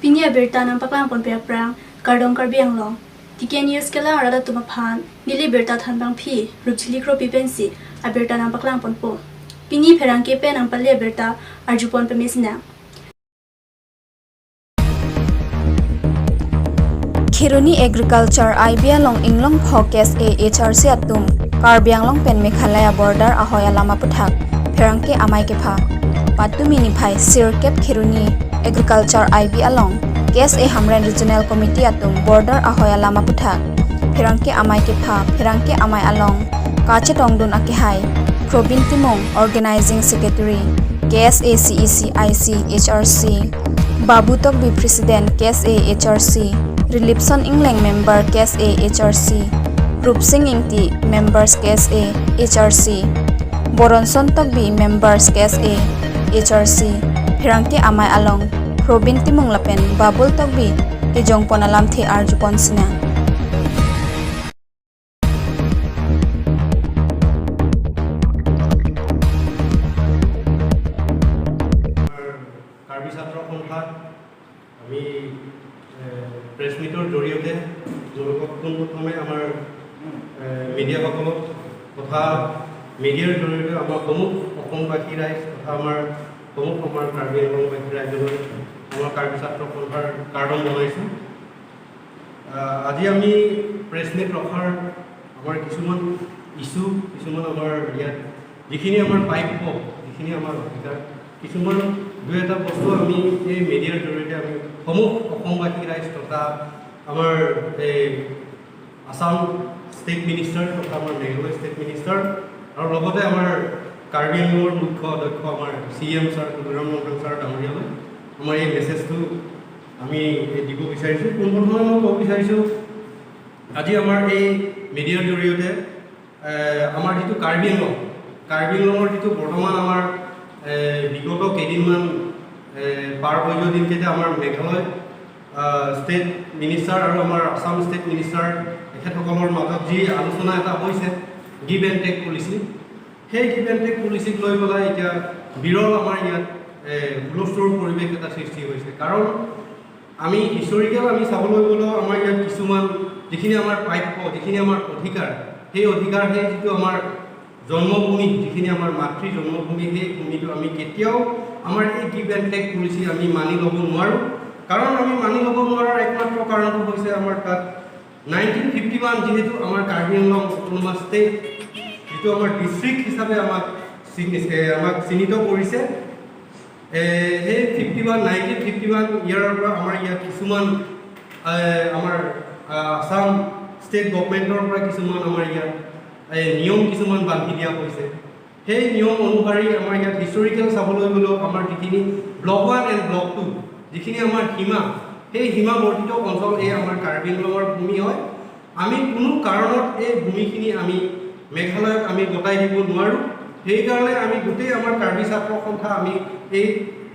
Pinia berta nang paklang pon pe prang kardong karbiang long Tike news kela arada tuma phan nili berta than bang phi rupchili kro pi pensi a berta nang paklang pon po pini pherang ke pe nang palle berta arjupon pe mesna. Khiruni Agriculture IBA long inglong pho KSA HRC atum Karbi Anglong pen Meghalaya border ahoya lama puthak pherangke amai ke pha patumini phai sirkep Khiruni Agriculture IB along KSA Hamren Regional Committee atum border ahoya lama puthak pherangke amai ke pha pherangke amai along kache tongdun akehai Probin Timong Organizing Secretary KSA CEC IC HRC Babu Tokbi President KSA HRC Relipson Ingleng Member KSA HRC Rupsing Ingti Members KSA HRC Boronson Tokbi Members KSA HRC Phirangke Amai Along Probin Timong Lapen Babul Tokbi Kijong Ponalam The Arjupon Sina. Karbi ছাত্ৰ সন্থাত আমি press মিটৰ জৰিয়তে তেওঁলোকক পোনপ্ৰথমে আমাৰ মিডিয়াসকলক তথা মিডিয়াৰ জৰিয়তে আমাৰ সমূহ অসমবাসী ৰাইজ তথা আমাৰ সমূহ আমাৰ কাৰ্বি আংলংবাসী ৰাইজলৈ আমাৰ কাৰ্বি ছাত্ৰ সন্থাৰ কাৰ্ডন জনাইছোঁ। আজি আমি প্ৰেছ মিট ৰখাৰ আমাৰ কিছুমান ইছ্যু, কিছুমান আমাৰ ইয়াত যিখিনি আমাৰ প্ৰাপ্য, যিখিনি আমাৰ অধিকাৰ, কিছুমান দুই এটা বস্তু আমি এই মিডিয়াৰ জৰিয়তে আমি সমূহ অসমবাসী ৰাইজ তথা আমাৰ এই আছাম ষ্টেট মিনিষ্টাৰ তথা আমাৰ মেঘালয় ষ্টেট মিনিষ্টাৰ আৰু লগতে আমাৰ কাৰ্বি আংলঙৰ মুখ্য অধ্যক্ষ আমাৰ C M sir Tuliram Ronghang sir ডাঙৰীয়ালৈ আমাৰ এই মেছেজটো আমি দিব বিচাৰিছোঁ। পোনপ্ৰথমে মই ক'ব বিচাৰিছোঁ, আজি আমাৰ এই মিডিয়াৰ জৰিয়তে আমাৰ যিটো কাৰ্বি আংলং, কাৰ্বি আংলঙৰ যিটো বৰ্তমান আমাৰ বিগত কেইদিনমান পাৰ হৈ যোৱা দিনকেইটা আমাৰ মেঘালয় ষ্টেট মিনিষ্টাৰ আৰু আমাৰ আছাম ষ্টেট মিনিষ্টাৰ তেখেতসকলৰ মাজত যি আলোচনা এটা হৈছে গিভ এণ্ড টেক পলিচি, সেই গিভ এণ্ড টেক পলিচিক লৈ পেলাই এতিয়া বিৰল আমাৰ ইয়াত হুলস্থুলৰ পৰিৱেশ এটা সৃষ্টি হৈছে। কাৰণ আমি হিষ্টৰিকেল আমি চাবলৈ গ'লেও আমাৰ ইয়াত কিছুমান যিখিনি আমাৰ প্ৰাপ্য, যিখিনি আমাৰ অধিকাৰ, সেই অধিকাৰ, সেই যিটো আমাৰ জন্মভূমি, যিখিনি আমাৰ মাতৃ জন্মভূমি, সেই ভূমিটো আমি কেতিয়াও আমাৰ এই গিভ এণ্ড টেক পলিচি আমি মানি ল'ব নোৱাৰোঁ। কাৰণ আমি মানি ল'ব নোৱাৰাৰ একমাত্ৰ কাৰণটো হৈছে আমাৰ তাত 1951 যিহেতু আমাৰ কাৰ্বি আংলং অট'নমাছ ষ্টেট যিটো আমাৰ ডিষ্ট্ৰিক্ট হিচাপে আমাক চিহ্নিত কৰিছে, সেই 51, 1951 ইয়াৰৰ পৰা আমাৰ ইয়াত কিছুমান আমাৰ আছাম ষ্টেট গভমেণ্টৰ পৰা কিছুমান আমাৰ ইয়াত এই নিয়ম কিছুমান বান্ধি দিয়া হৈছে। সেই নিয়ম অনুসৰি আমাৰ ইয়াত হিষ্টৰিকেল চাবলৈ গ'লেও আমাৰ যিখিনি ব্লক 1 এণ্ড ব্লক 2 যিখিনি আমাৰ সীমা, সেই সীমাৱৰ্তিত অঞ্চল এই আমাৰ কাৰ্বি আংলঙৰ ভূমি হয়। আমি কোনো কাৰণত এই ভূমিখিনি আমি মেঘালয়ক আমি গতাই দিব নোৱাৰোঁ। সেইকাৰণে আমি গোটেই আমাৰ কাৰ্বি ছাত্ৰ সন্থা আমি এই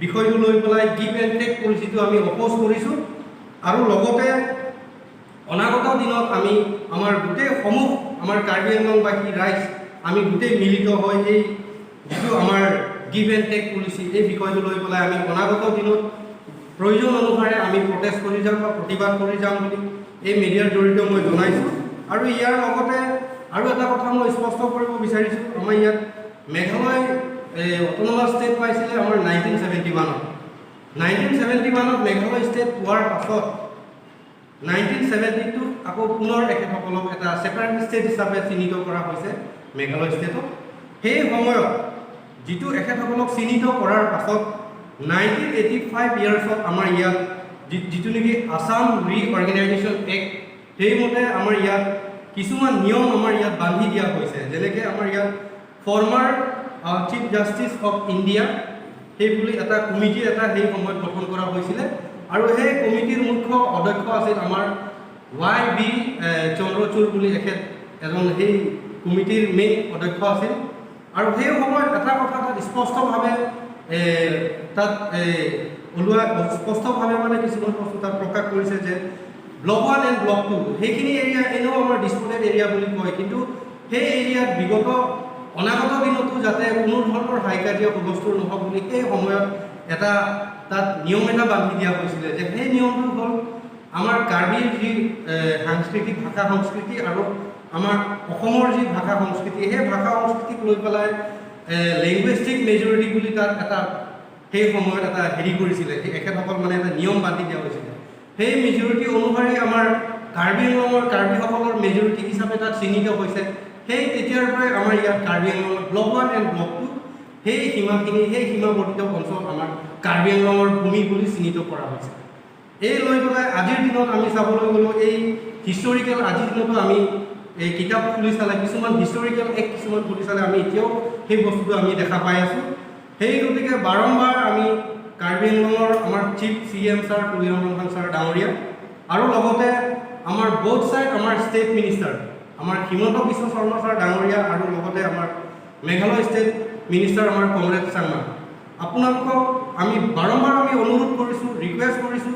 বিষয়টো লৈ পেলাই গিভ এণ্ড টেক পলিচিটো আমি অপ'জ কৰিছোঁ। আৰু লগতে অনাগত দিনত আমি আমাৰ গোটেই সমূহ আমাৰ কাৰ্বি আংলংবাসী ৰাইজ আমি গোটেই মিলিত হৈ এই যিটো আমাৰ গিভ এণ্ড টেক পলিচি, এই বিষয়টো লৈ পেলাই আমি অনাগত দিনত প্ৰয়োজন অনুসাৰে আমি প্ৰটেষ্ট কৰি যাম বা প্ৰতিবাদ কৰি যাম বুলি এই মিডিয়াৰ জৰিয়তে মই জনাইছোঁ। আৰু ইয়াৰ লগতে আৰু এটা কথা মই স্পষ্ট কৰিব বিচাৰিছোঁ, আমাৰ ইয়াত মেঘালয় অট'নমাছ ষ্টেট পাইছিলে আমাৰ 1971ত। 1971ত মেঘালয় ষ্টেট পোৱাৰ পাছত 1972ত আকৌ পুনৰ এখেতসকলক এটা ছেপাৰেট ষ্টেট হিচাপে চিহ্নিত কৰা হৈছে মেঘালয় ষ্টেটক। সেই সময়ত যিটো এখেতসকলক চিহ্নিত কৰাৰ পাছত 1985 ইয়াৰ্ছত আমাৰ ইয়াত যিটো নেকি আছাম ৰিঅৰ্গেনাইজেশ্যন এক্ট, সেইমতে আমাৰ ইয়াত কিছুমান নিয়ম আমাৰ ইয়াত বান্ধি দিয়া হৈছে। যেনেকৈ আমাৰ ইয়াত former Chief Justice of India সেই বুলি এটা কমিটি এটা সেই সময়ত গঠন কৰা হৈছিলে আৰু সেই কমিটিৰ মুখ্য অধ্যক্ষ আছিল আমাৰ ৱাই বি চন্দ্ৰচূড় বুলি এখেত এজন সেই কমিটিৰ মেইন অধ্যক্ষ আছিল। আৰু সেই সময়ত এটা কথা তাত স্পষ্টভাৱে তাত ওলোৱা স্পষ্টভাৱে মানে কিছুমান বস্তু তাত প্ৰকাশ কৰিছে যে ব্লক 1 এণ্ড ব্লক 2 সেইখিনি এৰিয়া এনেও আমাৰ ডিছপুটেড এৰিয়া বুলি কয়, কিন্তু সেই এৰিয়াত বিগত অনাগত দিনতো যাতে কোনো ধৰণৰ হাই কাজিয়া হুলস্থুল নহওক বুলি সেই সময়ত এটা তাত নিয়ম এটা বান্ধি দিয়া হৈছিলে যে সেই নিয়মটো হ'ল আমাৰ কাৰ্বিৰ যি সাংস্কৃতিক ভাষা সংস্কৃতি আৰু আমাৰ অসমৰ যি ভাষা সংস্কৃতি, সেই ভাষা সংস্কৃতিক লৈ পেলাই লেংগুৱেষ্টিক মেজৰিটি বুলি তাত এটা সেই সময়ত এটা হেৰি কৰিছিলে। সেই এখেতসকল মানে এটা নিয়ম বান্ধি দিয়া হৈছিলে। সেই মেজৰিটি অনুসৰি আমাৰ কাৰ্বি আংলঙৰ কাৰ্বিসকলৰ মেজৰিটি হিচাপে তাত চিহ্নিত হৈছে। সেই তেতিয়াৰ পৰাই আমাৰ ইয়াত কাৰ্বি আংলঙৰ ব্লক 1 এণ্ড ব্লক 2, সেই সীমাখিনি, সেই সীমাবৰ্তিত অঞ্চল আমাৰ কাৰ্বি আংলঙৰ ভূমি বুলি চিহ্নিত কৰা হৈছে। এই লৈ পেলাই আজিৰ দিনত আমি চাবলৈ গ'লেও এই হিষ্টৰিকেল আজিৰ দিনতো আমি এই কিতাপ খুলি চালে, কিছুমান হিষ্টৰিকেল এক কিছুমান খুলি চালে আমি এতিয়াও সেই বস্তুটো আমি দেখা পাই আছোঁ। সেই গতিকে বাৰম্বাৰ আমি কাৰ্বি আংলঙৰ আমাৰ chief C M sir Tuliram Ronghang sir ডাঙৰীয়া আৰু লগতে আমাৰ বোথ ছাইড আমাৰ ষ্টেট মিনিষ্টাৰ আমাৰ হিমন্ত বিশ্ব শৰ্মা ছাৰ ডাঙৰীয়া আৰু লগতে আমাৰ মেঘালয় ষ্টেট মিনিষ্টাৰ আমাৰ কমৰেড চাংমা, আপোনালোকক আমি বাৰম্বাৰ আমি অনুৰোধ কৰিছোঁ, ৰিকুৱেষ্ট কৰিছোঁ,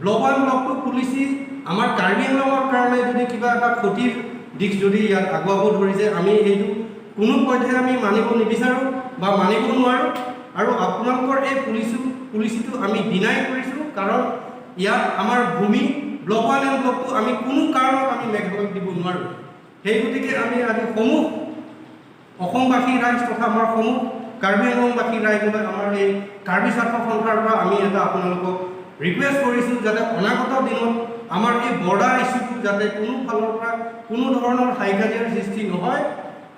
ব্লক 1, ব্লক 2 পলিচি আমাৰ কাৰ্বি আংলঙৰ কাৰণে যদি কিবা এটা ক্ষতিৰ দিশ যদি ইয়াত আগুৱাব ধৰিছে, আমি সেইটো কোনো পধ্যে আমি মানিব নিবিচাৰোঁ বা মানিব নোৱাৰোঁ। আৰু আপোনালোকৰ এই পলিচিটো আমি ডিনাই কৰিছোঁ, কাৰণ ইয়াত আমাৰ ভূমি ব্লক 1 এণ্ড ব্লক 2 আমি কোনো কাৰণত আমি মেঘালয়ক দিব নোৱাৰোঁ। সেই গতিকে আমি আজি সমূহ অসমবাসী ৰাইজ তথা আমাৰ সমূহ কাৰ্বি আংলংবাসী ৰাইজলৈ আমাৰ এই কাৰ্বি ছাত্ৰ সন্থাৰ পৰা আমি এটা আপোনালোকক ৰিকুৱেষ্ট কৰিছোঁ, যাতে অনাগত দিনত আমাৰ এই বৰ্ডাৰ ইছ্যুটো যাতে কোনো ফালৰ পৰা কোনো ধৰণৰ হাই কাজিয়াৰ সৃষ্টি নহয়,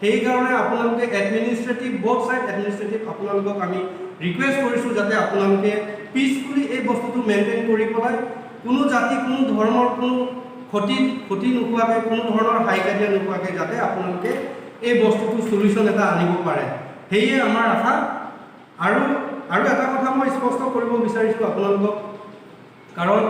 সেইকাৰণে আপোনালোকে এডমিনিষ্ট্ৰেটিভ, বোথ ছাইড এডমিনিষ্ট্ৰেটিভ আপোনালোকক আমি ৰিকুৱেষ্ট কৰিছোঁ, যাতে আপোনালোকে পিচফুলি এই বস্তুটো মেইনটেইন কৰি পেলাই কোনো জাতি, কোনো ধৰ্মৰ কোনো ক্ষতি নোহোৱাকৈ, কোনো ধৰণৰ হাই কাজিয়া নোহোৱাকৈ যাতে আপোনালোকে এই বস্তুটো চলিউশ্যন এটা আনিব পাৰে, সেয়ে আমাৰ আশা। আৰু এটা কথা মই স্পষ্ট কৰিব বিচাৰিছোঁ আপোনালোকক, কাৰণ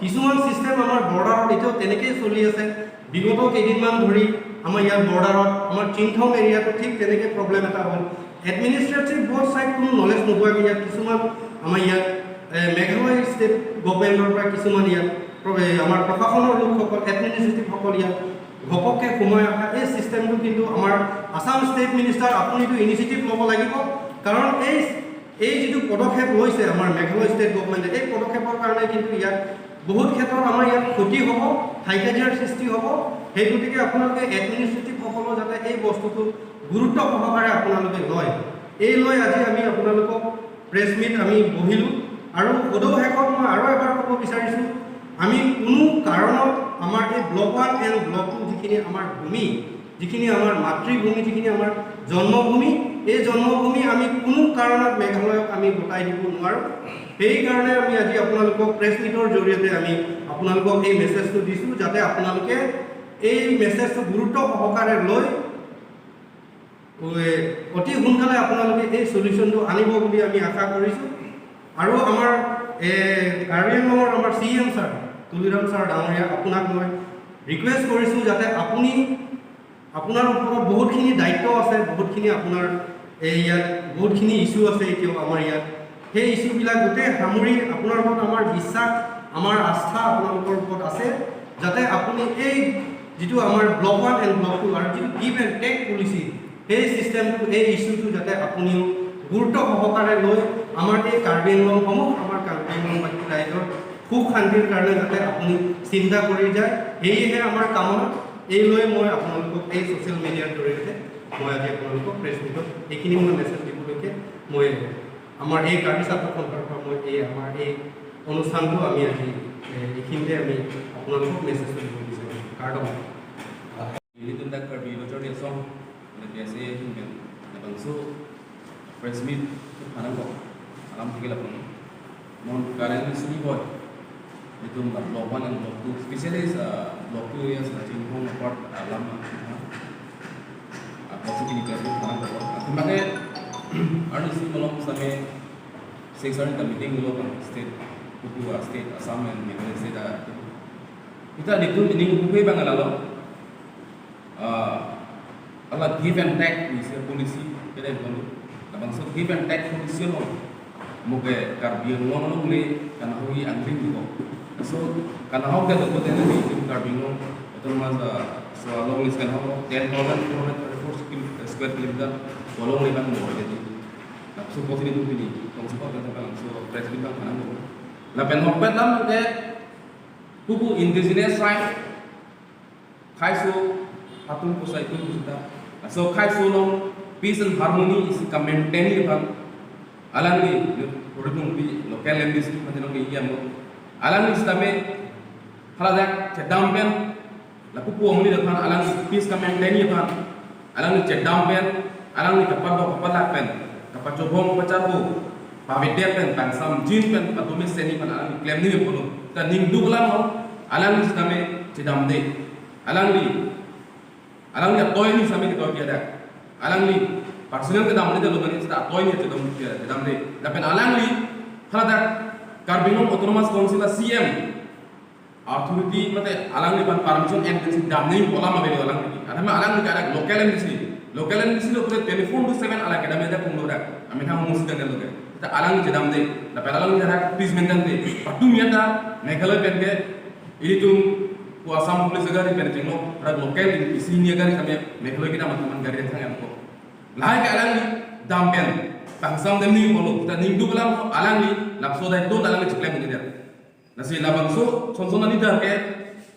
কিছুমান ছিষ্টেম আমাৰ বৰ্ডাৰত এতিয়াও তেনেকেই চলি আছে। বিগত কেইদিনমান ধৰি আমাৰ ইয়াত বৰ্ডাৰত আমাৰ চিংথং এৰিয়াটো ঠিক তেনেকৈ প্ৰব্লেম এটা হ'ল। এডমিনিষ্ট্ৰেটিভ বোথ ছাইড কোনো নলেজ নোহোৱাকৈ ইয়াত কিছুমান আমাৰ ইয়াত মেঘালয় ষ্টেট গভমেণ্টৰ পৰা কিছুমান ইয়াত আমাৰ প্ৰশাসনৰ লোকসকল, এডমিনিষ্ট্ৰেটিভসকল ইয়াত ঘপককৈ সোমাই অহা এই ছিষ্টেমটো কিন্তু আমাৰ আছাম ষ্টেট মিনিষ্টাৰ আপুনিতো ইনিচিয়েটিভ ল'ব লাগিব, কাৰণ এই যিটো পদক্ষেপ লৈছে আমাৰ মেঘালয় ষ্টেট গভমেণ্টে, এই পদক্ষেপৰ কাৰণে কিন্তু ইয়াত বহুত ক্ষেত্ৰত আমাৰ ইয়াত ক্ষতি হ'ব, হাইকাজিয়াৰ সৃষ্টি হ'ব। সেই গতিকে আপোনালোকে এডমিনিষ্ট্ৰেটিভসকলেও যাতে এই বস্তুটো গুৰুত্ব সহকাৰে আপোনালোকে লয়, এই লৈ আজি আমি আপোনালোকক প্ৰেছ মিট আমি বহিলোঁ। আৰু সদৌ শেষত মই আৰু এবাৰ ক'ব বিচাৰিছোঁ, আমি কোনো কাৰণত আমাৰ এই ব্লক 1 এণ্ড ব্লক 2 যিখিনি আমাৰ ভূমি, যিখিনি আমাৰ মাতৃভূমি, যিখিনি আমাৰ জন্মভূমি, এই জন্মভূমি আমি কোনো কাৰণত মেঘালয়ক আমি গতাই দিব নোৱাৰোঁ। সেইকাৰণে আমি আজি আপোনালোকক প্ৰেছ মিটৰ জৰিয়তে আমি আপোনালোকক এই মেছেজটো দিছোঁ, যাতে আপোনালোকে এই মেছেজটো গুৰুত্ব সহকাৰে লৈ অতি সোনকালে আপোনালোকে এই চলিউশ্যনটো আনিব বুলি আমি আশা কৰিছোঁ। আৰু আমাৰ কাৰ্বি আংলঙৰ আমাৰ C M sir Tuliram sir ডাঙৰীয়া, আপোনাক মই ৰিকুৱেষ্ট কৰিছোঁ, যাতে আপুনি আপোনাৰ ওপৰত বহুতখিনি দায়িত্ব আছে, বহুতখিনি আপোনাৰ এই ইয়াত বহুতখিনি ইছ্যু আছে এতিয়াও আমাৰ ইয়াত। সেই ইছ্যুবিলাক গোটেই সামৰি আপোনাৰ ওপৰত আমাৰ বিশ্বাস, আমাৰ আস্থা আপোনালোকৰ ওপৰত আছে, যাতে আপুনি এই যিটো আমাৰ ব্লক 1 এণ্ড ব্লক 2 আৰু যিটো গিভ এণ্ড টেক পলিচি, সেই ছিষ্টেমটো, এই ইছ্যুটো যাতে আপুনিও গুৰুত্ব সহকাৰে লৈ আমাৰ এই কাৰ্বি আংলংসমূহ, আমাৰ কাৰ্বি আংলংবাসী ৰাইজৰ সুখ শান্তিৰ কাৰণে যাতে আপুনি চিন্তা কৰি যায়, সেয়েহে আমাৰ কামনা। এই লৈ মই আপোনালোকক এই ছ'চিয়েল মিডিয়াৰ জৰিয়তে মই আজি আপোনালোকক প্ৰেছ মিটত এইখিনি মই মেছেজ দিবলৈকে মই আমাৰ এই কাৰ্বি ছাত্ৰ সন্থাৰ পৰা মই এই আমাৰ এই অনুষ্ঠানটো আমি আজি এইখিনিতে আমি আপোনালোকক মেছেজটো দিব বিচাৰিছোঁ। কাৰণ Ini tentang Karbi Lottery song na biasa hingga na bangso press meet hanang ko alam tigil ako no mon karen sini boy itu block 1 and block 2, especially block 2 areas na ching hong apart alam block 2 kini press meet hanang ko at mate arni si malong sa me six arni the meeting ulo state kuku state Assam and Meghalaya state ita nitu ning kuku bangalalo ala give and take ni policy kene bolu labang so give and take policy no muke karbi ngong no le kan hui angling ko so kan hok de ko ten ni kim karbi ngong oton mas so along is kan hok 10,434 square kilometer bolong le bang mo de so ko ni tu ni kong sa pa lang so press meet bang phanang ko la pen hok pen lam ke pupu indigenous right khai su hatum ko sai tu ko ta so khai su long peace and harmony is ka maintain ni phang alang ni rodung bi local MDC tu phatin ke yam alang ni stame hala dak che down pen la pupu amni da phan alang peace ka maintain ni phang alang ni che down pen alang ni kapat do kapat lak pen kapat chobong pacar ko pavide pen tang sam jin pen patumi seni pan alang ni claim ni polo ta ning duklam ho alang ni stame che dam de alang ni toy ni same ke toy kia dak alang ni personal ke dam ni de logan sta toy ni che dam kia dam de la pen alang ni hala dak Karbi Anglong Autonomous Council CM authority mate alang ni pan permission MDC dam ni pola ma beli alang ni adama alang ni ka local MDC lo 24/7 alang ke dam da kong dak ami thang mus dan loke ta alang ni dam de la pen alang ni dak peace maintain de patu miya ta Meghalaya pen ke ilitum ku Assam police gari pen jenglo rak local isi ni gari kami Meghalaya kita man gari thang am ko lai ka alang ni dam pen pangsam dem ni bolo ta ning du kalam alang ni lapso dai don alang ni chiklem ni der nasi labangso chonsona ni dar ke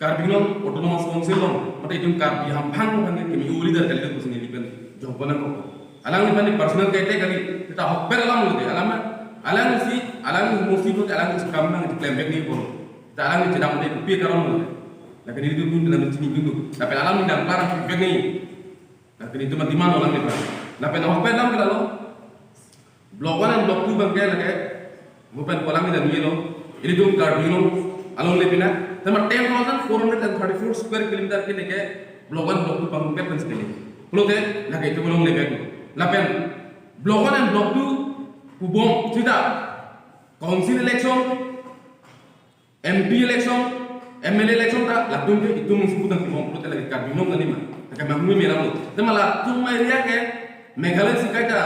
Karbi Anglong Autonomous Council long mate itum Karbi ham phang phang ke mi uli dar kali ko sini lipen jongpona ko alang ni pani personal kaite kali ta hokper alang lo de alang alang si alang musi ko alang si kam nang claim back ni bolo ta alang ni chedam de pi karon lo lakin itu pun dalam sini dulu tapi alang ni dam klar back ni lakin itu mah di mana alang ni pa lapen hokper lam ke lo block 1 and block 2 bang ke lage mupen kolam ni dan ni lo ini tu Karbi Anglong along le pina tema 10,434 square kilometer ke leke block 1 block 2 bang ke pens ke plote lage itu belum le bek lapen block 1 and block 2 kubong sida council election MP election MLA election ta latum ke itu mung putang kubong plote lage Karbi Anglong ni ma ta ka mahmi mera lo tema la tum area ke Meghalaya sikaita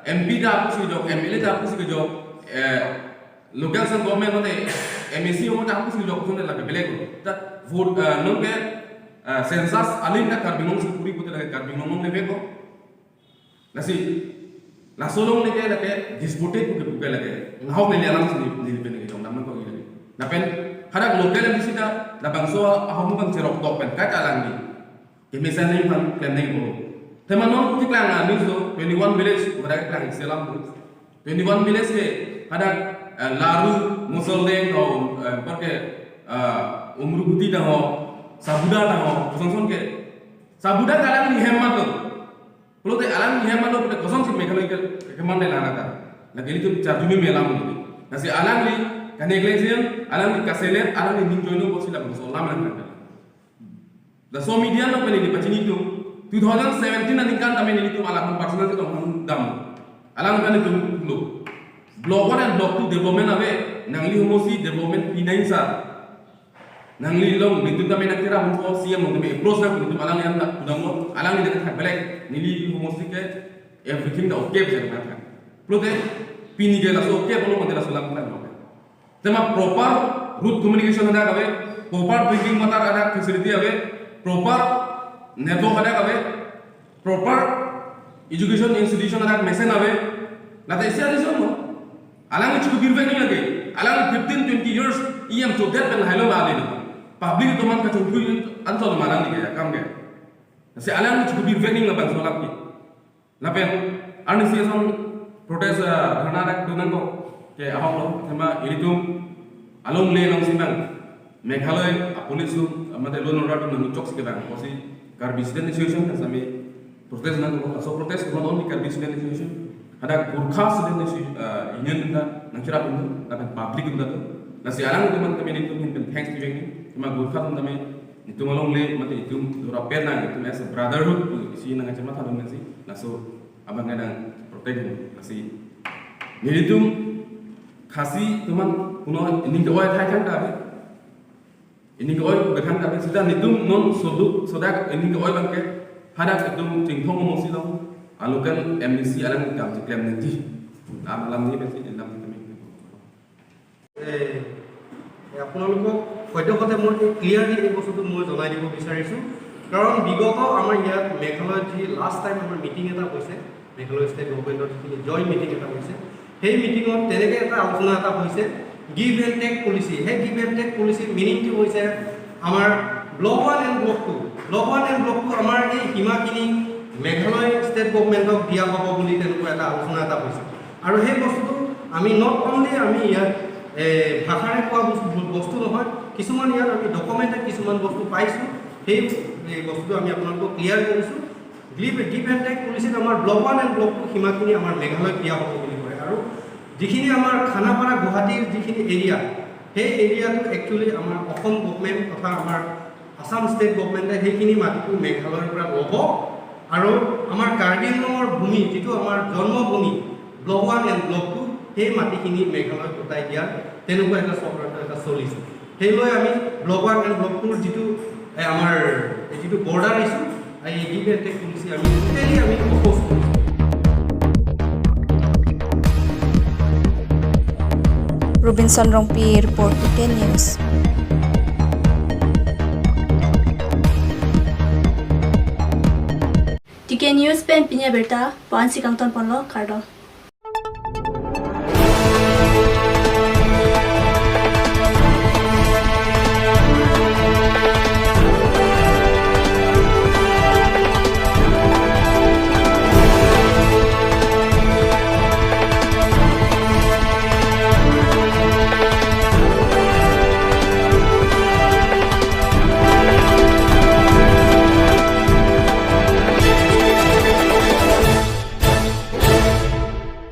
MP da apu si jok MLA da apu si jok local self government mate MEC ho ta apu si jok khone lage belek ta vote nong ke census alin ta Karbi Anglong si puri pote lage Karbi Anglong nong lebe ko nasi lasolong ne ke lage disputed ke buke lage ngahok ne alam si ni ben ke jong nam ko gi lage napen harak local MDC ta la bangso ahom bang cherok tok pen ka alang ni ke mesan ni phan klem nei ko tema non kuti klang a news do 21 village pada klang selam 21 village ke ada laru musoldeng do perke umruguti dah ho sabuda dah ho kosong ke sabuda alang ni hemma to plote alang ni hemma to kosong si Meghalaya ke keman de lana ta lagi itu charjumi melam ni nasi alang ni kaneglesian alang ni kaselen alang ni ningjoino bosila bosolam na da so media no peni ni pachini tu 2017 na ningkan kami nili tum alang personal ke tong dam alang kan itu lo block 1 and block 2 development ave nangli homosi development P9 sa nangli long nitum kami nak kira hum ko CM long kami approach na nitum alang yang tak udang lo alang ni dekat belek nili homosi ke everything da okay je na tha plote pini ge la so okay bolo mate la solam kan lo tema proper route communication ada kabe proper drinking water ada facility ave proper network ada kabe proper education institution ada mesen ave lata isia reason no alang chuku birve ni lage alang 15 20 years em to that ben hailo ma ale public to man ka chuku an so ma ni ke kam ke se alang chuku birve ni la ban so lap ki lapen an si son protest dharna rak dunan ko ke ahong lo thema iritum along le long simang Meghalaya police amade lon order to nanu chok sike bang kosi Karbi Student Association has ami protest na ko so protest not only Karbi Student Association ada Gurkha Student Union da nangchira pun da public da nasi alang teman kami nitum hin thanks giving ni tema Gurkha tum tame nitum along le mate itum dora pen na itum as a brotherhood isi nang chama thadum nasi naso abang nang protect nasi nilitum khasi tuman kuno ning oi thai thang ta ini ke oi bekhang ta sida nitum non sodu sodak ini ke oi bangke hadak itum chingthong mo silong alokan MDC alang kam claim nanti alam ni besi lam kami আপোনালোকক সদ্যহতে মই এই clearly এই বস্তুটো মই জনাই দিব বিচাৰিছোঁ, কাৰণ বিগত আমাৰ ইয়াত মেঘালয়ত যি লাষ্ট টাইম আমাৰ মিটিং এটা হৈছে, মেঘালয় ষ্টেট গভৰ্ণমেণ্টৰ যিখিনি জইণ্ট মিটিং এটা হৈছে, সেই মিটিঙত তেনেকৈ এটা আলোচনা এটা হৈছে, গিভ এণ্ড টেক পলিচি। সেই গিভ এণ্ড টেক পলিচিৰ মিনিংটো হৈছে আমাৰ block 1 and block 2, block 1 and block 2 আমাৰ এই সীমাখিনি মেঘালয় ষ্টেট গভমেণ্টক দিয়া হ'ব বুলি তেনেকুৱা এটা আলোচনা এটা হৈছে। আৰু সেই বস্তুটো আমি not only আমি ইয়াত ভাষাৰে কোৱা বস্তু নহয়, কিছুমান ইয়াত আমি ডকুমেণ্টেড কিছুমান বস্তু পাইছোঁ, সেই এই বস্তুটো আমি আপোনালোকক ক্লিয়াৰ কৰিছোঁ। গিভ এণ্ড টেক পলিচিত আমাৰ ব্লক 1 এণ্ড ব্লক 2 সীমাখিনি আমাৰ মেঘালয়ত দিয়া হ'ব বুলি কয়। আৰু যিখিনি আমাৰ খানাপাৰা গুৱাহাটীৰ যিখিনি এৰিয়া, সেই এৰিয়াটো একচুৱেলি আমাৰ অসম গভমেণ্ট তথা আমাৰ আছাম ষ্টেট গভমেণ্টে সেইখিনি মাটিটো মেঘালয়ৰ পৰা ল'ব আৰু আমাৰ কাৰ্বি আংলঙৰ ভূমি, যিটো আমাৰ জন্মভূমি, ব্লক 1 এণ্ড ব্লক 2, সেই মাটিখিনি মেঘালয়ত গোটাই দিয়াৰ তেনেকুৱা এটা চক্ৰান্ত এটা চলিছে। সেই লৈ আমি ব্লক 1 এণ্ড ব্লক 2ৰ যিটো আমাৰ এই যিটো বৰ্ডাৰ ইছ্যু, এই গিভ এণ্ড টেক পলিচি আমি টোটেলি আমি অপ'জ কৰিছোঁ। Robinson Rongpi report, TK News. TK News pen pinya berta pan sikang ton ponlo kardom.